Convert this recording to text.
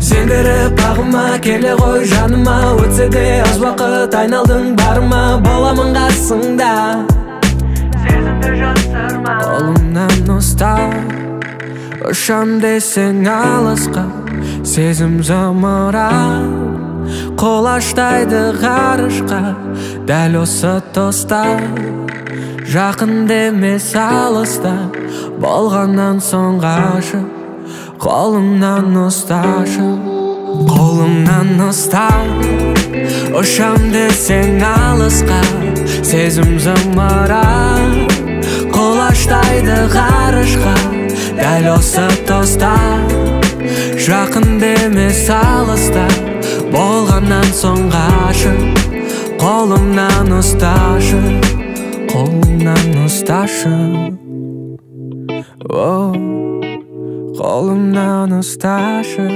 Сендіріп бағыма, келе ғой жаныма. Өтсе де аз уақыт, айналдың барыма. Боламын қасыңда, сезімді жасырма. Қолымнан ұста, ұшам десең алысқа. Сезім зымыран, құлаштайды ғарышқа. Дәл осы тұста, жақын демес алыста. Болғаннан соң ғашық, қолымнан ұсташы. Қолымнан ұста, ұшам десең алысқа. Сезім зымыран, құлаштайды ғарышқа. Дәл осы тұста, жақын демес алыста. Болғаннан соң ғашық, қолымнан ұсташы. Қолымнан ұсташы. О, қолымнан ұсташы.